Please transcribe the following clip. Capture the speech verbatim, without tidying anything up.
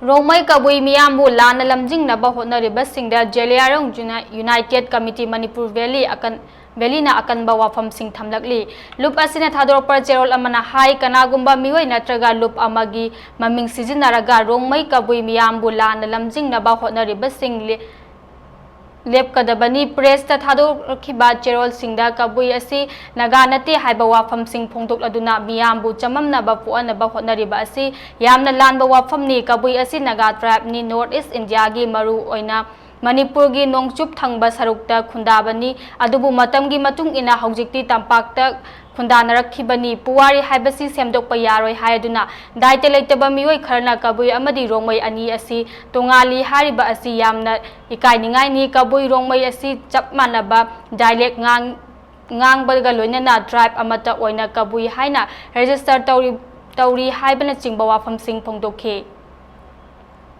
ꯔꯣꯡꯃꯩ ꯀꯕꯨꯏ ꯃꯤꯌꯥꯝꯕꯨ ꯂꯥꯟꯅ ꯂꯝꯖꯤꯡꯅꯕ ꯍꯣꯠꯅꯔꯤꯕꯁꯤꯡꯗ Zeliangrong ꯌꯨꯅꯥ-, United committee Manipur valley ꯑꯀꯟ-, ꯚꯦꯂꯤꯅ ꯑꯀꯟꯕ ꯋꯥꯐꯝꯁꯤꯡ ꯊꯝꯂꯛꯂꯤ꯫ ꯂꯨꯞ ꯑꯁꯤꯅ ꯊꯥꯗꯣꯔꯛꯄ ꯆꯦꯔꯣꯜ ꯑꯃꯅ ꯍꯥꯏ, ꯀꯅꯥꯒꯨꯝꯕ ꯃꯤꯑꯣꯏ ꯅꯠꯇ꯭ꯔꯒ ꯂꯨꯞ ꯑꯃꯒꯤ ꯃꯃꯤꯡ ꯁꯤꯖꯤꯟꯅꯔꯒ ꯔꯣꯡꯃꯩ ꯀꯕꯨꯏ ꯃꯤꯌꯥꯝꯕꯨ ꯂꯥꯟꯅ ꯂꯝꯖꯤꯡꯅꯕ ꯍꯣꯠꯅꯔꯤꯕꯁꯤꯡ ꯂꯦ-, ꯂꯦꯞꯀꯗꯕꯅꯤ꯫ ꯄ꯭ꯔꯦꯁꯇ ꯊꯥꯗꯣꯔꯛꯈꯤꯕ ꯆꯦꯔꯣꯜꯁꯤꯡꯗ ꯀꯕꯨꯏ ꯑꯁꯤ ꯅꯥꯒꯥ ꯅꯠꯇꯦ ꯍꯥꯏꯕ ꯋꯥꯐꯝꯁꯤꯡ ꯐꯣꯡꯗꯣꯛꯂꯗꯨꯅ ꯃꯤꯌꯥꯝꯕꯨ ꯆꯃꯝꯅꯕ ꯄꯣꯛꯍꯟꯅꯕ ꯍꯣꯠꯅꯔꯤꯕ ꯑꯁꯤ ꯌꯥꯝꯅ ꯂꯥꯟꯕ ꯋꯥꯐꯝꯅꯤ꯫ ꯀꯕꯨꯏ ꯑꯁꯤ ꯅꯥꯒꯥ ꯇ꯭ꯔꯥꯏꯕꯅꯤ꯫ ꯅꯣꯔꯠ ꯏꯁ ꯏꯟꯗꯤꯌꯥꯒꯤ ꯃꯔꯨ ꯑꯣꯏꯅ ꯃꯅꯤꯄꯨꯔꯒꯤ ꯅꯣꯡꯆꯨꯞ ꯊꯪꯕ ꯁꯔꯨꯛꯇ ꯈꯨꯟꯗꯥꯕꯅꯤ꯫ ꯑꯗꯨꯕꯨ ꯃꯇꯝꯒꯤ ꯃꯇꯨꯡ ꯏꯟꯅ ꯍꯧꯖꯤꯛꯇꯤ ꯇꯝꯄꯥꯛꯇ ꯈꯨꯟꯗꯥꯅꯔꯛꯈꯤꯕꯅꯤ꯫ ꯄꯨꯋꯥꯔꯤ ꯍꯥꯏꯕꯁꯤ ꯁꯦꯝꯗꯣꯛꯄ ꯌꯥꯔꯣꯏ ꯍꯥꯏꯗꯨꯅ ꯗꯥꯏꯇ ꯂꯩꯇꯕ ꯃꯤꯑꯣꯏ ꯈꯔꯅ ꯀꯕꯨꯏ ꯑꯃꯗꯤ ꯔꯣꯡꯃꯩ ꯑꯅꯤ ꯑꯁꯤ ꯇꯣꯉꯥꯜꯂꯤ ꯍꯥꯏꯔꯤꯕ ꯑꯁꯤ ꯌꯥꯝꯅ ꯏꯀꯥꯏꯅꯤꯡꯉꯥꯏꯅꯤ꯫ ꯀꯕꯨꯏ ꯔꯣꯡꯃꯩ ꯑꯁꯤ ꯆꯞ ꯃꯥꯟꯅꯕ ꯗꯥꯏꯂꯦꯛ ꯉꯥꯡ-, ꯉꯥꯡꯕꯒ ꯂꯣꯏꯅꯅ ꯇ꯭ꯔꯥꯏꯕ ꯑꯃꯠꯇ ꯑꯣꯏꯅ ꯀꯕꯨꯏ ꯍꯥꯏꯅ ꯔꯦꯖꯤꯁꯇꯔ ꯇꯧꯔꯤ, ꯇꯧꯔꯤ ꯍꯥꯏꯕꯅꯆꯤꯡꯕ ꯋꯥꯐꯝꯁꯤꯡ ꯐꯣꯡꯗꯣꯛꯈꯤ꯫